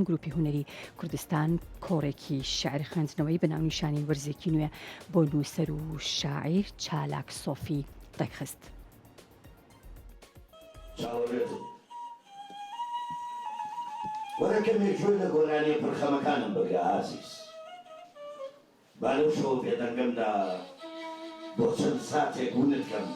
گروپی هونەری کوردستان کۆڕێکی شیعر خوێندنەوەی بە ناونیشانی وەرزێکی نوێ بۆ نووسەر و شاعیر چالاک سۆفی ڕێکخست. چاوەڕێتم. وەرە کەمێک گوێ لە گۆرانیە پڕ خەمەکانم بگرە ئازیز. با لەو شەوە بێدەنگەمدا بۆ چەند ساتێک ونت کەم،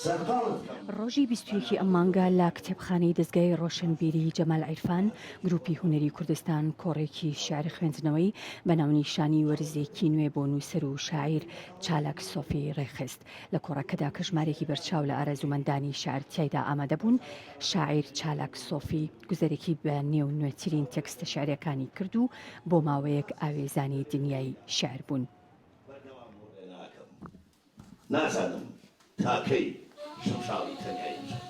سەرقاڵت کەم. ڕۆژی 21 ی ئەم مانگە لە کتێبخانەی دەزگای ڕۆشنبیری جەمال عیرفان، گروپی هونەری کوردستان کۆڕێکی شیعر خوێندنەوەی بە ناونیشانی وەرزێکی نوێ بۆ نووسەر و شاعیر چالاک سۆفی ڕێکخست. لە کۆڕەکەدا کە ژمارێکی بەرچاو لە ئارەزوومەندانی شیعر تیایدا ئامادە بوون، شاعیر چالاک سۆفی گوزەرێکی بە نێو نوێترین تێکستە شیعرییەکانی کرد و بۆ ماوەیەک ئاوێزانی دنیای شیعر بوون. بەردەوام بۆ ڕێ ناکەم. نازانم تا کەی شمشاڵی تەنیایی بچم.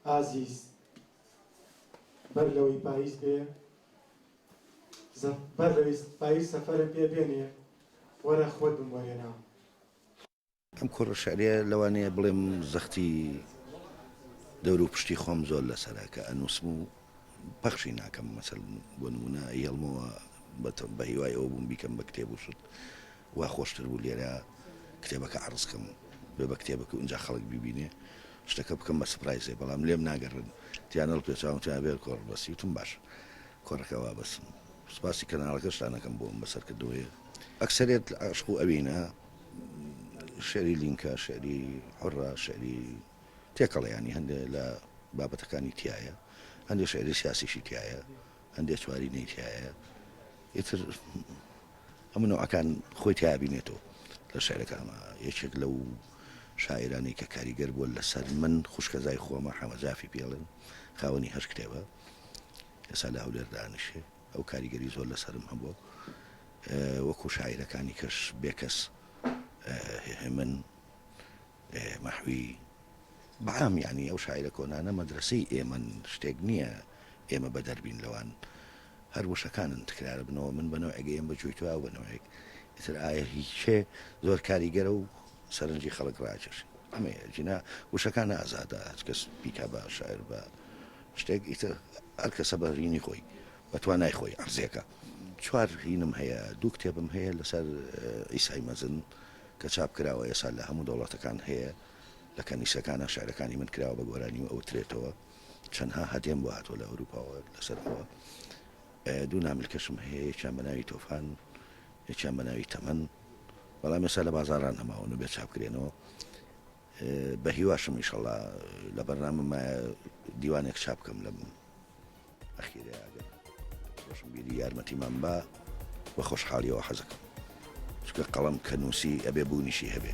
ئازیز بەر لەوەی پاییز بێ بەر لەوەی پاییز سەفەرم پێ بێنێ وەرە خۆت بموەرێنە. ئەم کۆڕە شعریە لەوانەیە بڵێم زەختی دەور و پشتی خۆم زۆر لەسەرە کە ئەنووسم و پەخشی ناکەم مەسەلەن بۆ نموونە ئەیهێڵمەوە بە هیوای ئەوە بووم بیکەم بە کتێب و شت وا خۆشتر بوو لێرە کتێبەکە عەڕز کەم بێ بە کتێبەکە و ئینجا خەڵک بیبینێ شتەکە بکەم بە surprise ێ بەڵام لێم ناگەڕن تیان هەڵپێچاوم تیان بێ کۆڕ بەسی وتم باشە کۆڕەکە وا بەسم سپاسی کەناڵەکەشتان ئەکەم بۆ ئەم بەسەرکردنەوەیە ئەکسەرێت عەشق و ئەوینە شعری لینکە شعری حڕە شعری تێکەڵە ینی هەندێک لە بابەتەکانی تایە هەندێک شعری سیاسیشی تایە هەندێک چوارینەی تایە ئیتر هەموو نەوعەکان خۆی تیا بینێتەوە لە شعرەکانما یەکێک لەو شاعیرانەی کە کاریگەر بووە لەسەر من خوشکەزای خۆمە حەمە جافی پێڵێن خاوەنی هەشت کتێبە ئێستا لە هەولێر دانیشێ ئەو کاریگەری زۆر لەسەرم هەبووە وەکو شاعیرەکانی کەش بێکەس هێمن مەحوی بەعام یانی ئەو شاعیرە کۆنانە مەدرەسەی ئێمەن شتێک نییە ئێمە بەدەر بین لەوان هەر وشەکانن تکرار بنەوە من بە نەوعێک ئێم بە گوێی تۆ ئەو بە نەوعێک ئیتر ئایا هی کێ زۆر کاریگەرە و سەرنجی خەڵک ڕاکێشێ ئەمەیە جینا وشەکان ئازادە هەچ کەس بیکا بە شاعر بە شتێک ئیتر هەر کەسە بە هینی خۆی بە توانای خۆی عەرزێکە چوار هینم هەیە دوو کتێبم هەیە لەسەر عیسای مەزن کە چاپ کراوە ئێستا لە هەموو دەوڵەتەکان هەیە لە کەنیسەکانا شعرەکانی من کراوە بە گۆرانی و ئەوترێتەوە چەندها هەدیەم بۆ هاتووە لە ئەوروپاوە لەسەر ئەوە دوو نامیلکەشم هەیە یەکیان بە ناوی تۆفان یەکیان بە ناوی تەمەن بەڵام ئێستا لە بازاڕان هەماون و بێ چاپ کرێنەوە بە هیواشم ئیشەڵا لە بەرنامەمایە دیوانێک چاپ بکەم لەم ئەخیرەیا ئەگەر ڕۆشنبیری یارمەتیمان با بە خۆشحاڵیەوە حەزەکەم چونکە قەڵەم کە نووسی ئەبێ بوونیشی هەبێ.